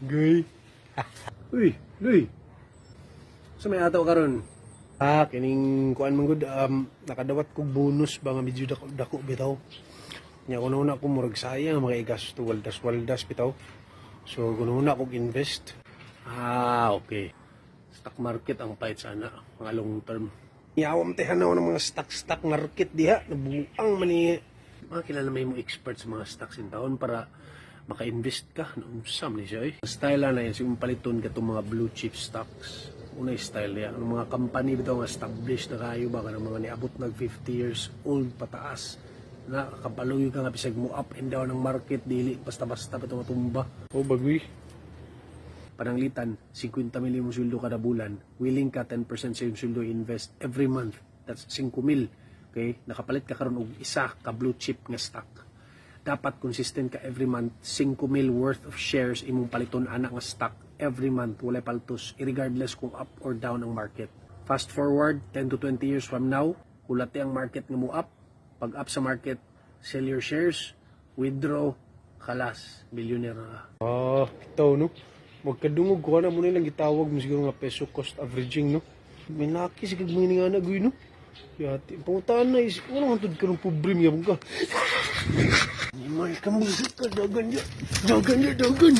Gay. Uy, Luy. Sa may ato karon? Ah, kining kuan man gud, nakadawat kog bonus ba nga medyo dako, dako bitaw. Nya kuno na ko murag sayang mga igasto waldas waldas bitaw. So kuno na kog invest. Ah, okay. Stock market ang pait sana, mga long term. Yawam tehanaw ng mga stock stock market diha, nabuang man ni mga kilala may mo expert sa mga stocks in taon para maka-invest ka. Unsa man ni siya eh. Style na yan, siguro paliton ka itong mga blue chip stocks. Una style niya. Ang mga company bitaw nga established na kayo ba kanang mga niabot nag 50 years old pataas na kapaluyo ka nga bisag mo up and down ang market, dili basta-basta pa matumba. Oh, bagoy. Pananglitan, 50 mil imong sweldo kada bulan, willing ka 10% sa imong sweldo invest every month. That's 5 mil. Okay? Nakapalit ka karon og isa ka blue chip nga stock. Dapat consistent ka every month, 5 mil worth of shares imong paliton ana nga stock every month, walay paltos, regardless kung up or down ang market. Fast forward 10 to 20 years from now, hulati ang market nga mo up, pag up sa market, sell your shares, withdraw, kalas, billionaire na ka. Ah, bitaw no. Magkadungog ko na mo nilang gitawag mo siguro nga peso cost averaging, no. May laki sa kag mga nga na, no. Yati, pangutaan na is, wala man tud karong pobre miya ka. Ni ka mo ka dagan ya. Dagan ya, dagan.